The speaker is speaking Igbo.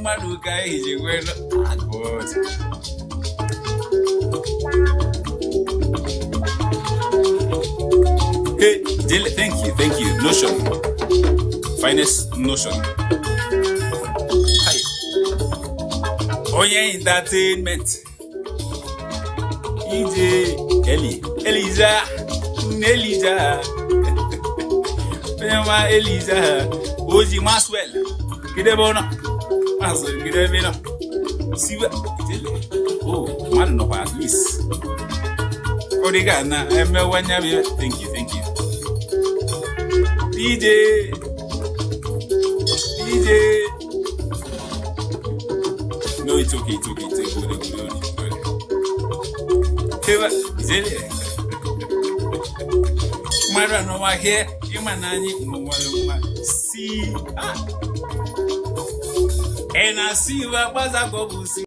Mmadụ ka anyị ji wee nọ. Ah, God. Hey, Jele, thank you, thank you. Notion. Finest notion. Hi. Onye entertainment. EJ Eli. Eliza. Eliza. Onye ma Eliza. Oji Maxwell. Kedu ebe ọ nọ? Maxwell, kedu ebe ị nọ? Siwa. Jele. Oh, mmadụ nọkwa at least. Ọ dị ka na emewanya bụ. Thank you, thank you. DJ. DJ. No, it's okay, it's okay, it's okay. Good, good, good, good. Teba, Jele. Mmadụ anọwa here, ịma na anyị nwere mma. Si. Ah. Ị na-asị iwe gbaza ka ọ bụ si.